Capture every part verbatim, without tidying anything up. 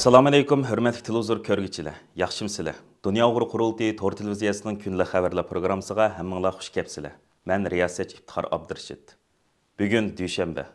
ئەسسالامۇئەلەيكۇم، ھۆرمەتلىك تېلېۋىزور كۆرگۈچىلەر، ياخشىمۇسىلەر؟ دۇنيا ئۇيغۇر قۇرۇلتىيى تور تېلېۋىزىيەسىنىڭ كۈندىلىك خەۋەرلەر پروگراممىسىغا ھەممىڭلار خۇش كەپسىلەر. مەن رىياسەتچى ئىپتىخار ئابدۇرېشىت. بۈگۈن دۈشەنبە.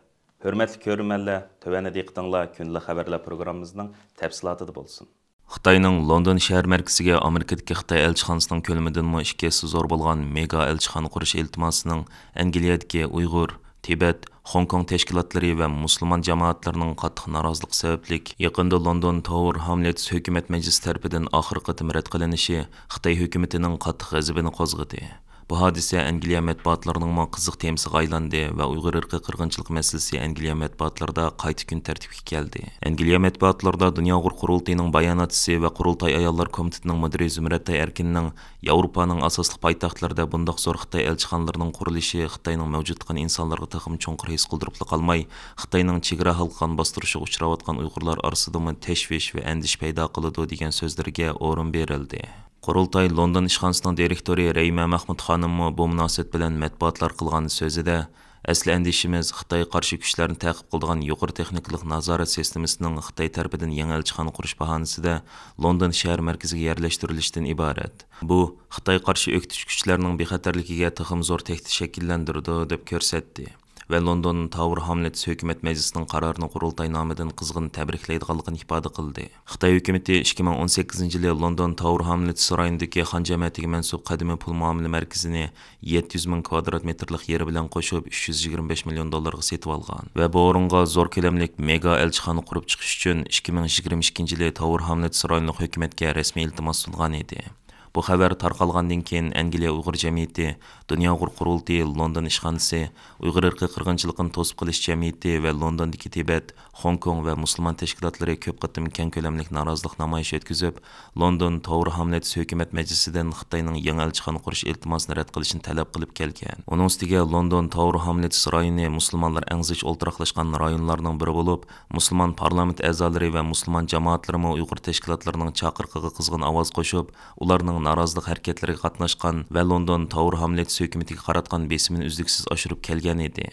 ھۆرمەتلىك كۆرۈرمەنلەر، تۆۋەندە دىققىتىڭلار كۈندىلىك خەۋەرلەر پروگراممىمىزنىڭ تەپسىلاتىدا بولسۇن. خىتاينىڭ لوندون شەھەر مەركىزىگە ئامېرىكىدىكى خىتاي ئەلچىخانىسىنىڭ كۆلىمىدىنمۇ ئىككى ھەسسە زور بولغان مېگا ئەلچىخانا قۇرۇش ئىلتىماسىنىڭ ئەنگلىيەدىكى ئۇيغۇر، تىبەت، خوڭكوڭ تەشكىلاتلىرى ۋە مۇسۇلمان جامائەتلىرىنىڭ قاتتىق نارازىلىقى سەۋەبلىك، يېقىندا لوندون تاۋېر ھاملېتس ھۆكۈمەت مەجلىسى تەرىپىدىن ئاخىرقى قېتىم رەت قىلىنىشى خىتاي ھۆكۈمىتىنىڭ قاتتىق غەزىپىنى قوزغىدى. بۇ ھادىسە ئەنگلىيە مەتبۇئاتلىرىنىڭمۇ قىزىق تېمىسىغا ئايلاندى ۋە ئۇيغۇر ئىرقىي قىرغىنچىلىقى مەسىلىسى ئەنگلىيە مەتبۇئاتلىرىدا قايتا كۈن تەرتىپكە كەلدى. ئەنگلىيە مەتبۇئاتلىرىدا دۇنيا ئۇيغۇر قۇرۇلتىيىنىڭ باياناتچىسى ۋە قۇرۇلتاي ئاياللار كومىتېتىنىڭ مۇدىرى زۇمرەتئاي ئەركىننىڭ ياۋروپانىڭ ئاساسلىق پايتەختلىرىدە بۇنداق زور خىتاي ئەلچىخانىلىرىنىڭ قۇرۇلۇشى خىتاينىڭ مەۋجۇتلۇقىنى ئىنسانلارغا تېخىمۇ چوڭقۇر ھېس قىلدۇرۇپلا قالماي، خىتاينىڭ چېگرا ھالقىغان باستۇرۇشىغا ئۇچراۋاتقان ئۇيغۇرلار ئارىسىدىمۇ تەشۋىش ۋە ئەندىشە پەيدا قىلىدۇ، دېگەن سۆزلىرىگە ئورۇن بېرىلدى. قۇرۇلتاي لوندون ئىشخانىسىنىڭ دىرېكتورى رەيمە مەخمۇت خانىممۇ بۇ مۇناسىۋەت بىلەن مەتبۇئاتلارغا قىلغان سۆزىدە، ئەسلى ئەندىشىمىز خىتايغا قارشى كۈچلەرنى تەقىب قىلىدىغان يۇقىرى تېخنىكىلىق نازارەت سىستېمىسىنىڭ خىتاي تەرىپىدىن يېڭى ئەلچىخانا قۇرۇش باھانىسىدە لوندون شەھەر مەركىزىگە يەرلەشتۈرۈلۈشىدىن ئىبارەت. بۇ خىتايغا قارشى ئۆكتىچى كۈچلەرنىڭ بىخەتەرلىكىگە تېخىمۇ زور تەھدىت شەكىللەندۈرىدۇ، دەپ كۆرسەتتى. ۋە لوندون تاۋېر ھاملېتس ھۆكۈمەت مەجلىسىنىڭ قارارىنى قۇرۇلتاي نامىدىن قىزغىن تەبرىكلەيدىغانلىقىنى ئىپادە قىلدى. خىتاي ھۆكۈمىتى ئىككى مىڭ ئون سەككىزىنچى يىلى لوندون تاۋېر ھاملېتس رايونىدىكى خان جەمەتىگە مەنسۇپ قەدىمىي پۇل مۇئامىلە مەركىزىنى يەتتە يۈز مىڭ كۋادرات مېتىرلىق يېرى بىلەن قوشۇپ، ئۈچ يۈز يىگىرمە بەش مىليون دوللارغا سېتىۋالغان ۋە بۇ ئورۇنغا زور كۆلەملىك مېگا ئەلچىخانا قۇرۇپ چىقىش ئۈچۈن ئىككى مىڭ يىگىرمە ئىككىنچى يىلى تاۋېر ھاملېتس رايونلۇق ھۆكۈمەتكە رەسمىي ئىلتىماس سۇنغان ئىدى. بۇ خەۋەر تارقالغاندىن كېيىن، ئەنگلىيە ئۇيغۇر جەمئىيىتى، دۇنيا ئۇيغۇر قۇرۇلتىيى لوندون ئىشخانىسى، ئۇيغۇر ئىرقىي قىرغىنچىلىقىنى توسۇپ قېلىش جەمئىيىتى ۋە لوندوندىكى تىبەت، خوڭكوڭ ۋە مۇسۇلمان تەشكىلاتلىرى كۆپ قېتىم كەڭ كۆلەملىك نارازىلىق نامايىشى ئۆتكۈزۈپ، لوندون تاۋېر ھاملېتس ھۆكۈمەت مەجلىسىدىن خىتاينىڭ يېڭى ئەلچىخانا قۇرۇش ئىلتىماسىنى رەت قىلىشىنى تەلەپ قىلىپ كەلگەن. ئۇنىڭ ئۈستىگە لوندون تاۋېر ھاملېتس رايونى مۇسۇلمانلار ئەڭ زىچ ئولتۇراقلاشقان رايونلارنىڭ بىرى بولۇپ، مۇسۇلمان پارلامېنت ئەزالىرى ۋە مۇسۇلمان جامائەتلىرىمۇ ئۇيغۇر تەشكىلاتلىرىنىڭ چاقىرىقىغا قىزغىن ئاۋاز قوشۇپ، ئۇلارنىڭ نارازىلىق ھەرىكەتلىرىگە قاتناشقان ۋە لوندون تاۋېر ھاملېتس ھۆكۈمىتىگە قاراتقان بېسىمىنى ئۈزلۈكسىز ئاشۇرۇپ كەلگەن ئىدى.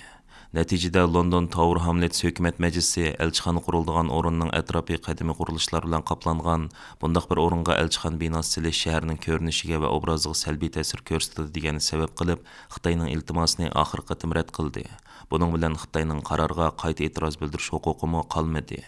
نەتىجىدە، لوندون تاۋېر ھاملېتس ھۆكۈمەت مەجلىسى ئەلچىخانا قۇرۇلىدىغان ئورۇننىڭ ئەتراپى قەدىمىي قۇرۇلۇشلار بىلەن قاپلانغان، بۇنداق بىر ئورۇنغا ئەلچىخانا بىناسى سېلىش شەھەرنىڭ كۆرۈنۈشىگە ۋە ئوبرازىغا سەلبىي تەسىر كۆرسىتىدۇ، دېگەننى سەۋەب قىلىپ، خىتاينىڭ ئىلتىماسىنى ئاخىرقى قېتىم رەت قىلدى. بۇنىڭ بىلەن خىتاينىڭ قارارغا قايتا ئېتىراز بىلدۈرۈش ھوقۇقىمۇ قالمىدى.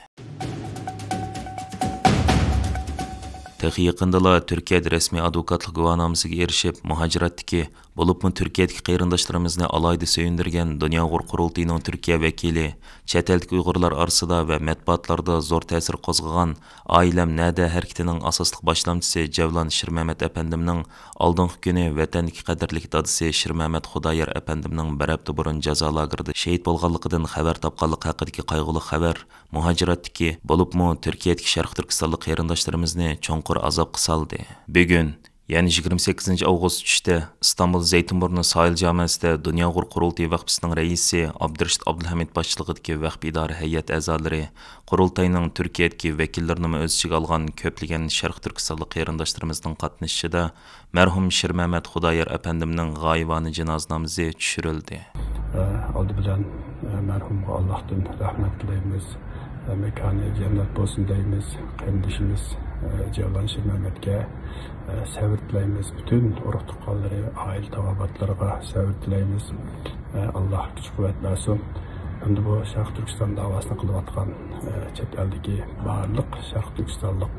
تېخى يېقىندىلا تۈركىيەدە رەسمىي ئادۋوكاتلىق گۇۋاھنامىسىگە ئېرىشىپ، مۇھاجىراتتىكى، بولۇپمۇ تۈركىيەدىكى قېرىنداشلىرىمىزنى ئالاھىدە سۆيۈندۈرگەن دۇنيا ئۇيغۇر قۇرۇلتىيىنىڭ تۈركىيە ۋەكىلى، چەت ئەلدىكى ئۇيغۇرلار ئارىسىدا ۋە مەتبۇئاتلاردا زور تەسىر قوزغىغان ئائىلەم نەدە ھەرىكىتىنىڭ ئاساسلىق باشلامچىسى جەۋلان شىرمەمەت ئەپەندىمنىڭ ئالدىنقى كۈنى ۋەتەندىكى قەدىرلىك دادىسى شىرمەمەت خۇدايار ئەپەندىمنىڭ بىر ھەپتە بۇرۇن جازا لاگېرىدا شېھىت بولغانلىقىدىن خەۋەر تاپقانلىقى ھەققىدىكى قايغۇلۇق خەۋەر مۇھاجىراتتىكى، بولۇپمۇ تۈركىيەدىكى شەرقىي تۈركىستانلىق قېرىنداشلىرىمىزنى چوڭقۇر ئازابقا سالدى. بۈگۈن، يەنى يىگىرمە سەككىزىنچى ئاۋغۇست چۈشتە ئىستانبۇل زەيتىنبۇرنى ساھىل جامەسىدە دۇنيا ئۇيغۇر قۇرۇلتىيى ۋەخپىسىنىڭ رەئىسى ئابدۇرېشىت ئابدۇلھەمىد باشچىلىقىدىكى ۋەخپە ئىدارە ھەيئەت ئەزالىرى، قۇرۇلتاينىڭ تۈركىيەدىكى ۋەكىللىرىنىمۇ ئۆز ئىچىگە ئالغان كۆپلىگەن شەرقىي تۈركىستانلىق قېرىنداشلىرىمىزنىڭ قاتنىشىشىدا مەرھۇم شىرمەمەت خۇدايار ئەپەندىمنىڭ غايىۋانە جىنازىنامىزى چۈشۈرۈلدى. ئە، ئالدى بىلەن، ئە، مەرھۇمغا ئاللاھتىن رەھمەت تىلەيمىز. ئە، مېكانى جەننەت بولسۇن دەيمىز. قېرىندىشىمىز، ئە، جەۋلان شىرمەمەتكە، ئە، سەۋر تىلەيمىز. پۈتۈن ئۇرۇق-تۇغقانلىرى، ئائىلە تاۋابىئاتلىرىغا سەۋر تىلەيمىز. ئە، ئاللاھ كۈچ-قۇۋۋەت بەرسۇن. ئەمدى بۇ شەرقىي تۈركىستان داۋاسىنى قىلىۋاتقان، ئە، چەت ئەلدىكى بارلىق شەرقىي تۈركىستانلىق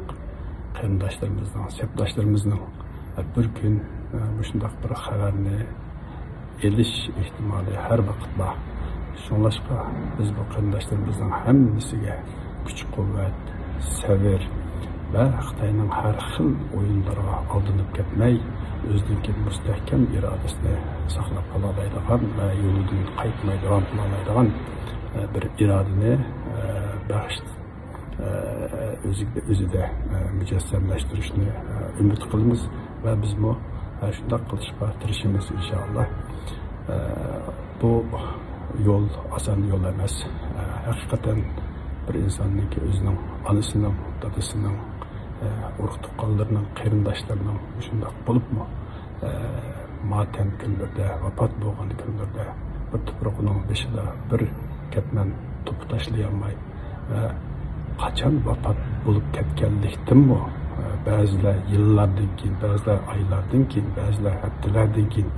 قېرىنداشلىرىمىزنىڭ، سەپداشلىرىمىزنىڭ بىر كۈن، ئە، مۇشۇنداق بىر خەۋەرنى ئېلىش ئېھتىمالى ھەر ۋاقىت بار. شۇڭلاشقا بىز بۇ قېرىنداشلىرىمىزنىڭ ھەممىسىگە كۈچ-قۇۋۋەت، سەۋر ۋە خىتاينىڭ ھەر خىل ئويۇنلىرىغا ئالدىنىپ كەتمەي، ئۆزىنىڭكى مۇستەھكەم ئىرادىسىنى ساقلاپ قالالايدىغان ۋە يولىدىن قايتماي داۋام قىلالايدىغان، ئە، بىر ئىرادىنى، ئە، بەخش ئۆزىدە، ئۆزىدە، ئە، مۇجەسسەملەشتۈرۈشنى، ئە، ئۈمىد قىلىمىز ۋە بىزمۇ، ئە، شۇنداق قىلىشقا تىرىشىمىز، ئىنشائاللا. ئە، بۇ يول ئاسان يول ئەمەس. ئە، ھەقىقەتەن بىر ئىنساننىڭكى ئۆزىنىڭ ئانىسىنىڭ، دادىسىنىڭ، ئە، ئۇرۇق-تۇغقانلىرىنىڭ، قېرىنداشلىرىنىڭ مۇشۇنداق بولۇپمۇ، ئە، ماتەم كۈنلىرىدە، ۋاپات بولغان كۈنلىرىدە بىر تۇپرىقىنىڭ بېشىدا بىر كەتمەن توپا تاشلىيالماي، ئە، قاچان ۋاپات بولۇپ كەتكەنلىكتىنمۇ، ئە، بەزىلەر يىللاردىن كېيىن، بەزىلەر ئايلاردىن كېيىن، بەزىلەر ھەپتىلەردىن كېيىن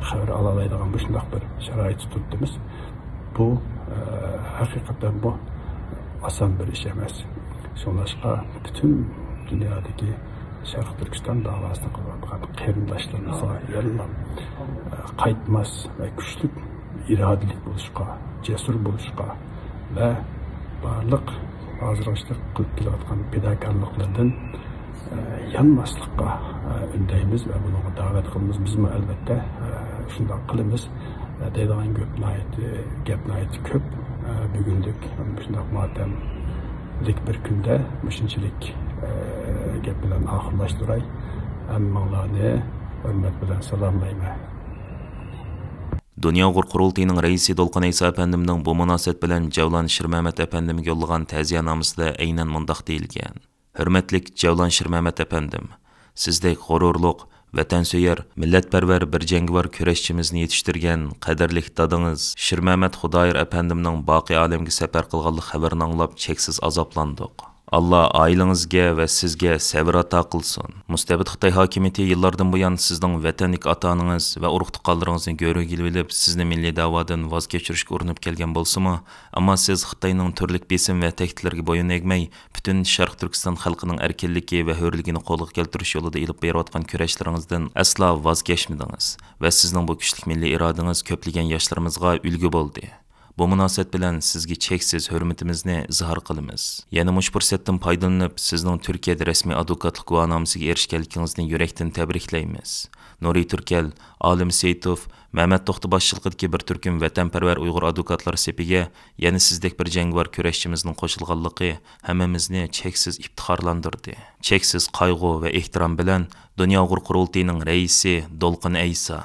خەۋەر ئالالايدىغان مۇشۇنداق بىر شارائىتتا تۇرۇپتىمىز. بۇ، ئە، ھەقىقەتەن بۇ ئاسان بىر ئىش ئەمەس. شۇڭلاشقا پۈتۈن دۇنيادىكى شەرقىي تۈركىستان داۋاسىنى قىلىۋاتقان قېرىنداشلىرىمىزغا يەنىلا، ئە، قايتماس ۋە كۈچلۈك ئىرادىلىك بولۇشقا، جەسۇر بولۇشقا ۋە بارلىق ھازىرغىچە قىلىپ كېلىۋاتقان پىداكارلىقلىرىدىن، ئە، يانماسلىققا، ئە، ئۈندەيمىز ۋە بۇنىڭغا دەۋەت قىلىمىز. بىزمۇ ئەلۋەتتە، ئە، شۇنداق قىلىمىز. ئە، دەيدىغان گەپ ناھايىتى، گەپ ناھايىتى كۆپ. ئە، بۈگۈنلۈك مۇشۇنداق ماتەملىك بىر كۈندە مۇشۇنچىلىك، ئە، گەپ بىلەن ئاخىرلاشتۇراي. ھەممىڭلارنى ھۆرمەت بىلەن سالاملايمەن. دۇنيا ئۇيغۇر قۇرۇلتىيىنىڭ رەئىسى دولقۇن ئەيسا ئەپەندىمنىڭ بۇ مۇناسىۋەت بىلەن جەۋلان شىرمەمەت ئەپەندىمگە يوللىغان تەزىيەنامىسىدە ئەينەن مۇنداق دېيىلگەن: ھۆرمەتلىك جەۋلان شىرمەمەت ئەپەندىم، سىزدەك غۇرۇرلۇق، ۋەتەنسۆيەر، مىللەتپەرۋەر بىر جەڭگىۋار كۈرەشچىمىزنى يېتىشتۈرگەن قەدىرلىك دادىڭىز شىرمەمەت خۇدايار ئەپەندىمنىڭ باقىي ئالەمگە سەپەر قىلغانلىق خەۋىرىنى ئاڭلاپ چەكسىز ئازابلاندۇق. ئاللا ئائىلىڭىزگە ۋە سىزگە سەۋر ئاتا قىلسۇن. مۇستەبىت خىتاي ھاكىمىيىتى يىللاردىن بۇيان سىزنىڭ ۋەتەندىكى ئاتا-ئانىڭىز ۋە ئۇرۇق-تۇغقانلىرىڭىزنى گۆرۈگە ئېلىۋېلىپ، سىزنى مىللىي دەۋادىن ۋاز كەچۈرۈشكە ئۇرۇنۇپ كەلگەن بولسىمۇ، ئەمما سىز خىتاينىڭ تۈرلۈك بېسىم ۋە تەھدىتلىرىگە بويۇن ئەگمەي، پۈتۈن شەرقىي تۈركىستان خەلقىنىڭ ئەركىنلىكى ۋە ھۆرلۈكىنى قولغا كەلتۈرۈش يولىدا ئېلىپ بېرىۋاتقان كۈرەشلىرىڭىزدىن ئەسلا ۋاز كەچمىدىڭىز ۋە سىزنىڭ بۇ كۈچلۈك مىللىي ئىرادىڭىز كۆپلىگەن ياشلىرىمىزغا ئۈلگە بولدى. بۇ مۇناسىۋەت بىلەن سىزگە چەكسىز ھۆرمىتىمىزنى ئىزھار قىلىمىز. يەنە مۇشۇ پۇرسەتتىن پايدىلىنىپ، سىزنىڭ تۈركىيەدە رەسمىي ئادۋوكاتلىق گۇۋاھنامىسىگە ئېرىشكەنلىكىڭىزنى يۈرەكتىن تەبرىكلەيمىز. نۇرى تۈركەل، ئالىم سېيىتوف، مەمەت توختى باشچىلىقىدىكى بىر تۈركۈم ۋەتەنپەرۋەر ئۇيغۇر ئادۋوكاتلار سېپىگە يەنە سىزدەك بىر جەڭگىۋار كۈرەشچىمىزنىڭ قوشۇلغانلىقى ھەممىمىزنى چەكسىز ئىپتىخارلاندۇردى. چەكسىز قايغۇ ۋە ئېھتىرام بىلەن، دۇنيا ئۇيغۇر قۇرۇلتىيىنىڭ رەئىسى دولقۇن ئەيسا.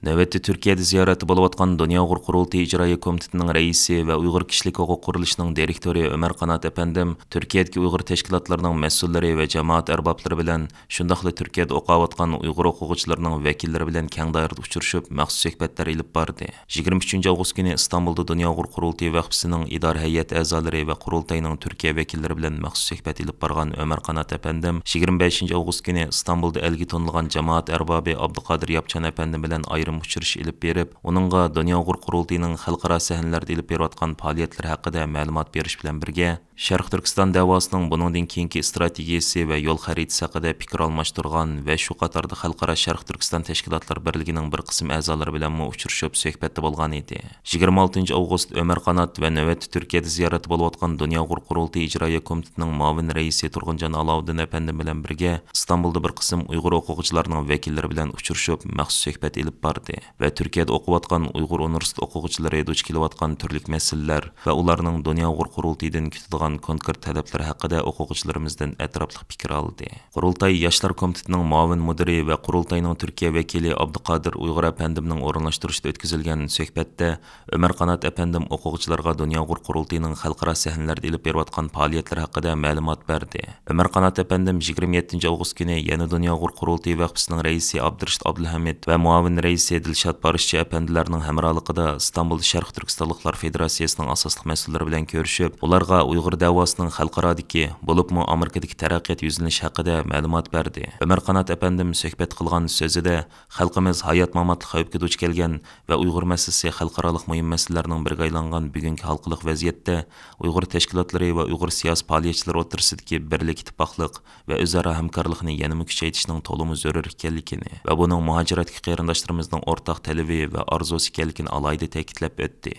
نۆۋەتتە تۈركىيەدە زىيارەتتە بولۇۋاتقان دۇنيا ئۇيغۇر قۇرۇلتىيى ئىجرائىيە كومىتېتىنىڭ رەئىسى ۋە ئۇيغۇر كىشىلىك ھوقۇق قۇرۇلۇشىنىڭ دىرېكتورى ئۆمەر قانات ئەپەندىم تۈركىيەدىكى ئۇيغۇر تەشكىلاتلىرىنىڭ مەسئۇللىرى ۋە جامائەت ئەربابلىرى بىلەن، شۇنداقلا تۈركىيەدە ئوقۇۋاتقان ئۇيغۇر ئوقۇغۇچىلىرىنىڭ ۋەكىللىرى بىلەن كەڭ دائىرىدە ئۇچرىشىپ، مەخسۇس سۆھبەتلەر ئېلىپ باردى. يىگىرمە ئۈچىنچى ئاۋغۇست كۈنى ئىستانبۇلدا دۇنيا ئۇيغۇر قۇرۇلتىيى ۋەقپىسىنىڭ ئىدارە ھەيئەت ئەزالىرى ۋە قۇرۇلتاينىڭ تۈركىيە ۋەكىللىرى بىلەن مەخسۇس سۆھبەت ئېلىپ بارغان ئۆمەر قانات ئەپەندىم يىگىرمە بەشىنچى ئاۋغۇست كۈنى ئىستانبۇلدا ئەلگە تونۇلغان جامائەت ئەربابى ئابدۇقادىر ياپچان ئەپەندىم بىلەن ئايرىم ئۇچرىشىش ئېلىپ بېرىپ، ئۇنىڭغا دۇنيا ئۇيغۇر قۇرۇلتىيىنىڭ خەلقئارا سەھنىلەردە ئېلىپ بېرىۋاتقان پائالىيەتلىرى ھەققىدە مەلۇمات بېرىش بىلەن بىرگە، شەرقىي تۈركىستان دەۋاسىنىڭ بۇنىڭدىن كېيىنكى ئىستراتېگىيىسى ۋە يول خەرىتىسى ھەققىدە پىكىر ئالماشتۇرغان ۋە شۇ قاتاردا خەلقئارا شەرقىي تۈركىستان تەشكىلاتلار بىرلىكىنىڭ بىر قىسىم ئەزالىرى بىلەنمۇ ئۇچرىشىپ سۆھبەتتە بولغان ئىدى. يىگىرمە ئالتىنچى ئاۋغۇست ئۆمەر قانات ۋە نۆۋەتتە تۈركىيەدە زىيارەتتە بولۇۋاتقان دۇنيا ئۇيغۇر قۇرۇلتىيى ئىجرائىيە كومىتېتىنىڭ مۇئاۋىن رەئىسى تۇرغۇنجان ئالاۋۇددىن ئەپەندىم بىلەن بىرگە ئىستانبۇلدا بىر قىسىم ئۇيغۇر ئوقۇغۇچىلارنىڭ ۋەكىللىرى بىلەن ئۇچرىشىپ مەخسۇس سۆھبەت ئېلىپ باردى. ۋە تۈركىيەدە ئوقۇۋاتقان ئۇيغۇر ئۇنىۋېرسىتېت ئوقۇغۇچىلىرى دۇچ كېلىۋاتقان تۈرلۈك مەسىلىلەر ۋە ئۇلارنىڭ دۇنيا ئۇيغۇر قۇرۇلتىيىدىن كۈتىدىغان كونكرېت تەلەپلىرى ھەققىدە ئوقۇغۇچىلىرىمىزدىن ئەتراپلىق پىكىر ئالدى. قۇرۇلتاي ياشلار كومىتېتىنىڭ مۇئاۋىن مۇدىرى ۋە قۇرۇلتاينىڭ تۈركىيە ۋەكىلى ئابدۇقادىر ئۇيغۇر ئەپەندىمنىڭ ئورۇنلاشتۇرۇشىدا ئۆتكۈزۈلگەن سۆھبەتتە ئۆمەر قانات ئەپەندىم ئوقۇغۇچىلارغا دۇنيا ئۇيغۇر قۇرۇلتىيىنىڭ خەلقئارا سەھنىلەردە ئېلىپ بېرىۋاتقان پائالىيەتلىرى ھەققىدە مەلۇمات بەردى. ئۆمەر قانات ئەپەندىم يىگىرمە يەتتىنچى ئاۋغۇست كۈنى يەنە دۇنيا ئۇيغۇر قۇرۇلتىيى ۋەقپىسىنىڭ رەئىسى ئابدۇرېشىت ئابدۇلھەمىد ۋە مۇئاۋىن رەئىسى دىلشات بارىشچى ئەپەندىلەرنىڭ ھەمراھلىقىدا ئىستانبۇلدا شەرقىي تۈركىستانلىقلار فېدېراتسىيەسىنىڭ ئاساسلىق مەسئۇللىرى بىلەن كۆرۈشۈپ، ئۇلارغا ئۇيغۇر دەۋاسىنىڭ خەلقئارادىكى، بولۇپمۇ ئامېرىكىدىكى تەرەققىيات يۈزلىنىشى ھەققىدە مەلۇمات بەردى. ئۆمەر قانات ئەپەندىم سۆھبەت قىلغان سۆزىدە، خەلقىمىز ھايات-ماماتلىق خەۋپكە دۇچ كەلگەن ۋە ئۇيغۇر مەسىلىسى خەلقئارالىق مۇھىم مەسىلىلەرنىڭ بىرىگە ئايلانغان بۈگۈنكى ھالقىلىق ۋەزىيەتتە ئۇيغۇر تەشكىلاتلىرى ۋە ئۇيغۇر سىياسىي پائالىيەتچىلىرى ئوتتۇرىسىدىكى بىرلىك، ئىتتىپاقلىق ۋە ئۆزئارا ھەمكارلىقنى يەنىمۇ كۈچەيتىشنىڭ تولىمۇ زۆرۈر ئىكەنلىكىنى ۋە بۇنىڭ مۇھاجىرەتتىكى قېرىنداشلىرىمىزنىڭ ئورتاق تەلىپى ۋە ئارزۇسى ئىكەنلىكىنى ئالاھىدە تەكىتلەپ ئۆتتى.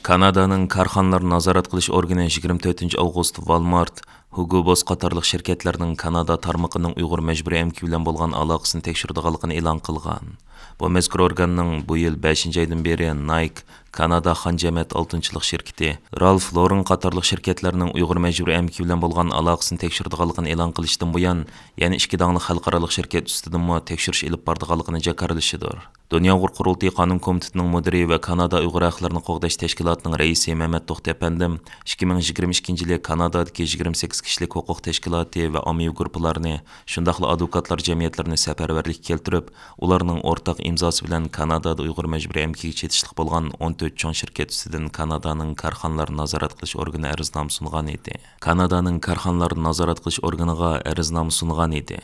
كانادانىڭ كارخانىلارنى نازارەت قىلىش ئورگىنى يىگىرمە تۆتىنچى ئاۋغۇست ۋالمارت، ھۇگو بوس قاتارلىق شىركەتلەرنىڭ كانادا تارمىقىنىڭ ئۇيغۇر مەجبۇرىي ئەمگىكى بىلەن بولغان ئالاقىسىنى تەكشۈرىدىغانلىقىنى ئېلان قىلغان. بۇ مەزكۇر ئورگاننىڭ بۇ يىل بەشىنچى ئايدىن بېرى نايك، كانادا خان جەمەت ئالتۇنچىلىق شىركىتى، رالف لورېن قاتارلىق شىركەتلەرنىڭ ئۇيغۇر مەجبۇرىي ئەمگىكى بىلەن بولغان ئالاقىسىنى تەكشۈرىدىغانلىقىنى ئېلان قىلىشىدىن بۇيان، يەنە ئىككى داڭلىق خەلقئارالىق شىركەت ئۈستىدىنمۇ تەكشۈرۈش ئېلىپ بارىدىغانلىقىنى جاكارلىشىدۇ. دۇنيا ئۇيغۇر قۇرۇلتىيى قانۇن كومىتېتىنىڭ مۇدىرى ۋە كانادا ئۇيغۇر ھەقلىرىنى قوغداش تەشكىلاتىنىڭ رەئىسى مەمەت توختى ئەپەندىم ئىككى مىڭ يىگىرمە ئىككىنچى يىلى كانادادىكى يىگىرمە سەككىز كىشىلىك ھوقۇق تەشكىلاتى ۋە ئاممىۋى گۇرۇپپىلارنى، شۇنداقلا ئادۋوكاتلار جەمئىيەتلىرىنى سەپەرۋەرلىككە كەلتۈرۈپ، ئۇلارنىڭ ئورتاق ئىمزاسى بىلەن كانادادا ئۇيغۇر مەجبۇرىي ئەمگىكىگە چېتىشلىق بولغان ئون تۆت چوڭ شىركەت ئۈستىدىن كانادانىڭ كارخانىلار نازارەت قىلىش ئورگىنى ئەرزنامە سۇنغان ئىدى. كانادانىڭ كارخانىلار نازارەت قىلىش ئورگىنىغا ئەرزنامە سۇنغان ئىدى.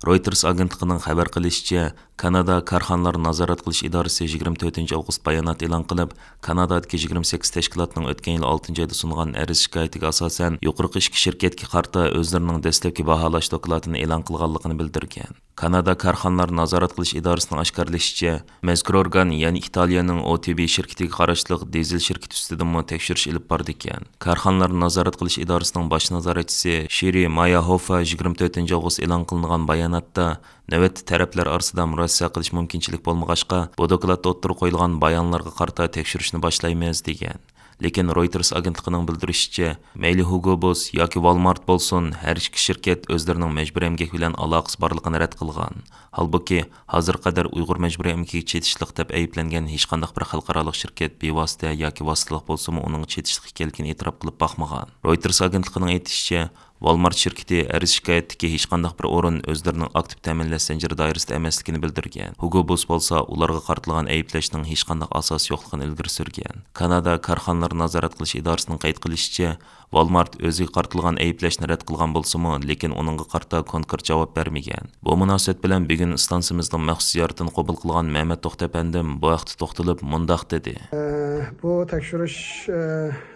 رويتېرس ئاگېنتلىقىنىڭ خەۋەر قىلىشىچە، كانادا كارخانىلار نازارەت قىلىش ئىدارىسى يىگىرمە تۆتىنچى ئاۋغۇست بايانات ئېلان قىلىپ، كانادادىكى يىگىرمە سەككىز تەشكىلاتنىڭ ئۆتكەن يىل ئالتىنچى ئايدا سۇنغان ئەرز شىكايىتىگە ئاساسەن، يۇقىرىقى ئىككى شىركەتكە قارىتا ئۆزلىرىنىڭ دەسلەپكى باھالاش دوكلاتىنى ئېلان قىلغانلىقىنى بىلدۈرگەن. كانادا كارخانىلار نازارەت قىلىش ئىدارىسىنىڭ ئاشكارىلىشىچە، مەزكۇر ئورگان يەنە ئىتالىيەنىڭ ئو تى بى شىركىتىگە قاراشلىق دىزېل شىركىتى ئۈستىدىنمۇ تەكشۈرۈش ئېلىپ بارىدىكەن. كارخانىلار نازارەت قىلىش ئىدارىسىنىڭ باش نازارەتچىسى شىرى ماياھوفا يىگىرمە تۆتىنچى ئاۋغۇست ئېلان قىلىنغان باياناتتا، نۆۋەتتە تەرەپلەر ئارىسىدا مۇرەسسە قىلىش مۇمكىنچىلىك بولمىغاچقا، بۇ دوكلاتتا ئوتتۇرىغا قويۇلغان بايانلارغا قارىتا تەكشۈرۈشنى باشلايمىز، دېگەن. لېكىن رويتېرس ئاگېنتلىقىنىڭ بىلدۈرۈشىچە، مەيلى ھۇگو بوس ياكى ۋالمارت بولسۇن، ھەر ئىككى شىركەت ئۆزلىرىنىڭ مەجبۇرىي ئەمگەك بىلەن ئالاقىسى بارلىقىنى رەت قىلغان. ھالبۇكى، ھازىرغا قەدەر ئۇيغۇر مەجبۇرىي ئەمگىكىگە چېتىشلىق دەپ ئەيىبلەنگەن ھېچقانداق بىر خەلقئارالىق شىركەت بىۋاسىتە ياكى ۋاسىتىلىق بولسىمۇ ئۇنىڭغا چېتىشلىق ئىكەنلىكىنى ئېتىراپ قىلىپ باقمىغان. رويتېرس ئاگېنتلىقىنىڭ ئېيتىشىچە، ۋالمارت شىركىتى ئەرز شىكايەتتىكى ھېچقانداق بىر ئورۇن ئۆزلىرىنىڭ ئاكتىپ تەمىنلەش زەنجىرى دائىرىسىدە ئەمەسلىكىنى بىلدۈرگەن. ھۇگو بوس بولسا ئۇلارغا قارىتىلغان ئەيىبلەشنىڭ ھېچقانداق ئاساسى يوقلۇقىنى ئىلگىرى سۈرگەن. كانادا كارخانىلار نازارەت قىلىش ئىدارىسىنىڭ قەيت قىلىشىچە، ۋالمارت ئۆزىگە قارىتىلغان ئەيىبلەشنى رەت قىلغان بولسىمۇ، لېكىن ئۇنىڭغا قارىتا كونكرېت جاۋاب بەرمىگەن. بۇ مۇناسىۋەت بىلەن بۈگۈن ئىستانسىمىزنىڭ مەخسۇس زىيارىتىنى قوبۇل قىلغان مەمەت توختى ئەپەندىم بۇ ھەقتە توختىلىپ مۇنداق دېدى. ئە، بۇ تەكشۈرۈش، ئە،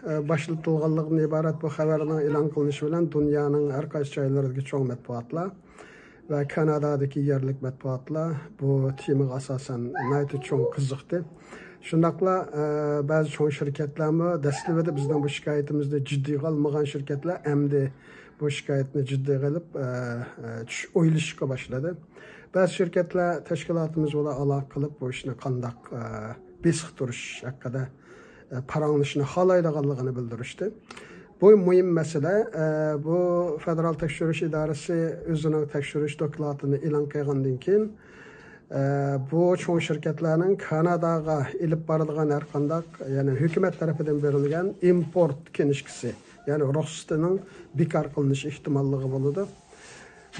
ئە، باشلىتىلغانلىقىدىن ئىبارەت بۇ خەۋەرنىڭ ئېلان قىلىنىشى بىلەن دۇنيانىڭ ھەر قايسى جايلىرىدىكى چوڭ مەتبۇئاتلار ۋە كانادادىكى يەرلىك مەتبۇئاتلار بۇ تېمىغا ئاساسەن ناھايىتى چوڭ قىزىقتى. شۇنداقلا، ئە، بەزى چوڭ شىركەتلەرمۇ دەسلىپىدە بىزنىڭ بۇ شىكايىتىمىزنى جىددىيغا ئالمىغان شىركەتلەر ئەمدى بۇ شىكايەتنى جىددىيغا ئېلىپ، ئە، ئە، چۈش-، ئويلىشىشقا باشلىدى. بەزى شىركەتلەر تەشكىلاتىمىز بىلەن ئالاقە قىلىپ، بۇ ئىشنى قانداق، ئە، بېسىقتۇرۇش ھەققىدە، ئە، پاراڭلىشىشنى خالايدىغانلىقىنى بىلدۈرۈشتى. بۇ مۇھىم مەسىلە. ئە، بۇ فېدېرال تەكشۈرۈش ئىدارىسى ئۆزىنىڭ تەكشۈرۈش دوكلاتىنى ئېلان قىلغاندىن كېيىن، ئە، بۇ چوڭ شىركەتلەرنىڭ كاناداغا ئېلىپ بارىدىغان ھەر قانداق، يەنى ھۆكۈمەت تەرىپىدىن بېرىلگەن ئىمپورت كىنىشكىسى، يەنى رۇخسىتىنىڭ بىكار قىلىنىش ئېھتىماللىقى بولىدۇ.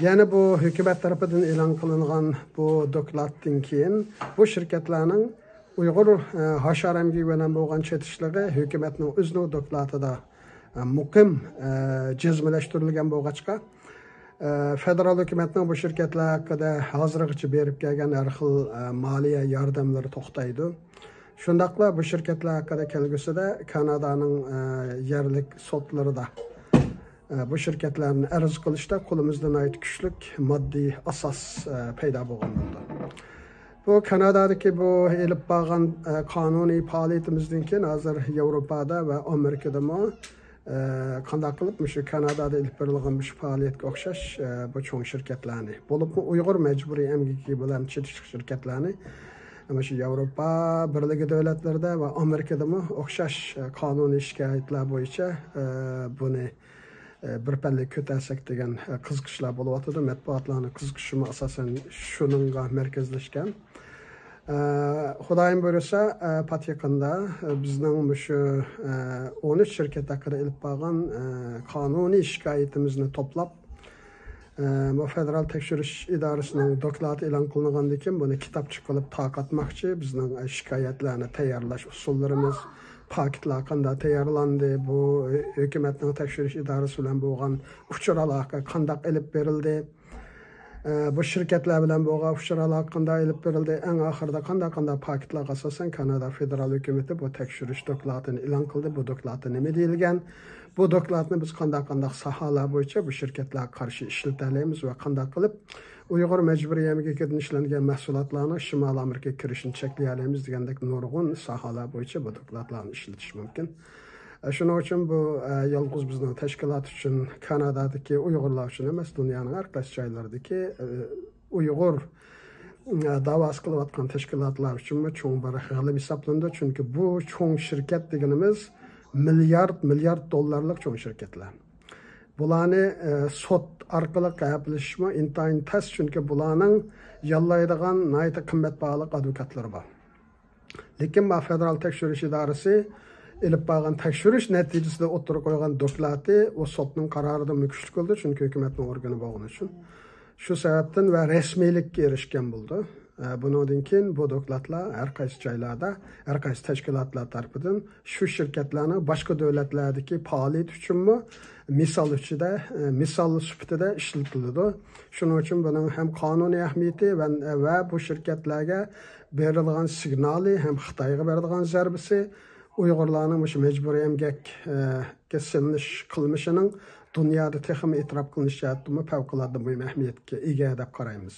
يەنە بۇ ھۆكۈمەت تەرىپىدىن ئېلان قىلىنغان بۇ دوكلاتتىن كېيىن بۇ شىركەتلەرنىڭ ئۇيغۇر، ئە، ھاشار ئەمگىكى بىلەن بولغان چېتىشلىقى ھۆكۈمەتنىڭ ئۆزىنىڭ دوكلاتىدا، ئە، مۇقىم، ئە، جەزملەشتۈرۈلگەن بولغاچقا، ئە، فېدېرال ھۆكۈمەتنىڭ بۇ شىركەتلەر ھەققىدە ھازىرغىچە بېرىپ كەلگەن ھەر خىل، ئە، مالىيە ياردەملىرى توختايدۇ. شۇنداقلا بۇ شىركەتلەر ھەققىدە كەلگۈسىدە كانادانىڭ، ئە، يەرلىك سوتلىرىدا، ئە، بۇ شىركەتلەرنى ئەرز قىلىشتا قولىمىزدا ناھايىتى كۈچلۈك ماددىي ئاساس، ئە، پەيدا بولغان بولىدۇ. بۇ كانادادىكى بۇ ئېلىپ بارغان، ئە، قانۇنىي پائالىيىتىمىزدىن كېيىن ھازىر ياۋروپادا ۋە ئامېرىكىدىمۇ، ئە، قانداق قىلىپ مۇشۇ كانادادا ئېلىپ بېرىلغان مۇشۇ پائالىيەتكە ئوخشاش، ئە، بۇ چوڭ شىركەتلەرنى، بولۇپمۇ ئۇيغۇر مەجبۇرىي ئەمگىكى بىلەن چېتىشلىق شىركەتلەرنى مۇشۇ ياۋروپا بىرلىكى دۆلەتلىرىدە ۋە ئامېرىكىدىمۇ ئوخشاش، ئە، قانۇنىي شىكايەتلەر بويىچە، ئە، بۇنى، ئە، بىر پەللىگە كۆتەرسەك دېگەن، ئە، قىزىقىشلار بولۇۋاتىدۇ. مەتبۇئاتلارنىڭ قىزىقىشىمۇ ئاساسەن شۇنىڭغا مەركەزلەشكەن. ئە، خۇدايىم بۇيرۇسا، ئە، پات يېقىندا، ئە، بىزنىڭ مۇشۇ، ئە، ئون ئۈچ شىركەت ھەققىدە ئېلىپ بارغان، ئە، قانۇنىي شىكايىتىمىزنى توپلاپ، ئە، بۇ فېدېرال تەكشۈرۈش ئىدارىسىنىڭ دوكلاتى ئېلان قىلىنغاندىن كېيىن بۇنى كىتابچە قىلىپ تارقاتماقچى. بىزنىڭ، ئە، شىكايەتلەرنى تەييارلاش ئۇسۇللىرىمىز، پاكىتلار قانداق تەييارلاندى، بۇ ھۆكۈمەتنىڭ تەكشۈرۈش ئىدارىسى بىلەن بولغان ئۇچۇر ئالاقە قانداق ئېلىپ بېرىلدى، ئە، بۇ شىركەتلەر بىلەن بولغان ئۇچۇر ئالاقە قانداق ئېلىپ بېرىلدى، ئەڭ ئاخىرىدا قانداق قانداق پاكىتلارغا ئاساسەن كانادا فېدېرال ھۆكۈمىتى بۇ تەكشۈرۈش دوكلاتىنى ئېلان قىلدى، بۇ دوكلاتتا نېمە دېيىلگەن، بۇ دوكلاتنى بىز قانداق قانداق ساھەلەر بويىچە بۇ شىركەتلەرگە قارشى ئىشلىتەلەيمىز ۋە قانداق قىلىپ ئۇيغۇر مەجبۇرىي ئەمگىكىدىن ئىشلەنگەن مەھسۇلاتلارنىڭ شىمالىي ئامېرىكىغا كىرىشىنى چەكلىيەلەيمىز دېگەندەك نۇرغۇن ساھەلەر بويىچە بۇ دوكلاتلارنى ئىشلىتىش مۇمكىن. ئە، شۇنىڭ ئۈچۈن بۇ، ئە، يالغۇز بىزنىڭ تەشكىلات ئۈچۈن، كانادادىكى ئۇيغۇرلار ئۈچۈن ئەمەس، دۇنيانىڭ ھەر قايسى جايلىرىدىكى، ئە، ئۇيغۇر، ئە، داۋاسى قىلىۋاتقان تەشكىلاتلار ئۈچۈنمۇ چوڭ بىر غەلىبە ھېسابلىنىدۇ. چۈنكى بۇ چوڭ شىركەت دېگىنىمىز مىليارد، مىليارد دوللارلىق چوڭ شىركەتلەر. بۇلارنى، ئە، سوت ئارقىلىق ھەپىلىشىشمۇ ئىنتايىن تەس، چۈنكى بۇلارنىڭ ياللايدىغان ناھايىتى قىممەت باھالىق ئادۋوكاتلىرى بار. لېكىن ما فېدېرال تەكشۈرۈش ئىدارىسى ئېلىپ بارغان تەكشۈرۈش نەتىجىسىدە ئوتتۇرىغا قويغان دوكلاتى ئۇ سوتنىڭ قارارىدىنمۇ كۈچلۈك بولىدۇ، چۈنكى ھۆكۈمەتنىڭ ئورگىنى بولغىنى ئۈچۈن. شۇ سەۋەبتىن ۋە رەسمىيلىككە ئېرىشكەن بولىدۇ. ئە، بۇنىڭدىن كېيىن بۇ دوكلاتلار ھەر قايسى جايلاردا، ھەر قايسى تەشكىلاتلار تەرىپىدىن شۇ شىركەتلەرنىڭ باشقا دۆلەتلەردىكى پائالىيىتى ئۈچۈنمۇ مىسال ئۈچىدە، ئە، مىسال سۈپىتىدە ئىشلىتىلىدۇ. شۇنىڭ ئۈچۈن بۇنىڭ ھەم قانۇنىي ئەھمىيىتى ۋە، ۋە بۇ شىركەتلەرگە بېرىدىغان سىگنالى ھەم خىتايغا بېرىدىغان زەربىسى، ئۇيغۇرلارنىڭ مۇشۇ مەجبۇرىي ئەمگەككە سېلىنىش قىلمىشىنىڭ دۇنيادا تېخىمۇ ئېتىراپ قىلىنىش جەھەتتىمۇ پەۋقۇلئاددە مۇھىم ئەھمىيەتكە ئىگە دەپ قارايمىز.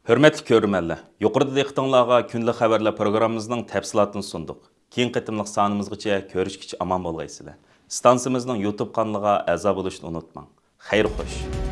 ھۆرمەتلىك كۆرۈرمەنلەر، يۇقىرىدا دىققىتىڭلارغا كۈندىلىك خەۋەرلەر پروگراممىمىزنىڭ تەپسىلاتىنى سۇندۇق. كېيىنكى قېتىملىق سانىمىزغىچە كۆرۈشكىچە ئامان بولغايسىلەر. ئىستانسىمىزنىڭ يۇتۇب قانىلىغا ئەزا بولۇشنى ئۇنتۇماڭ. خەير خوش.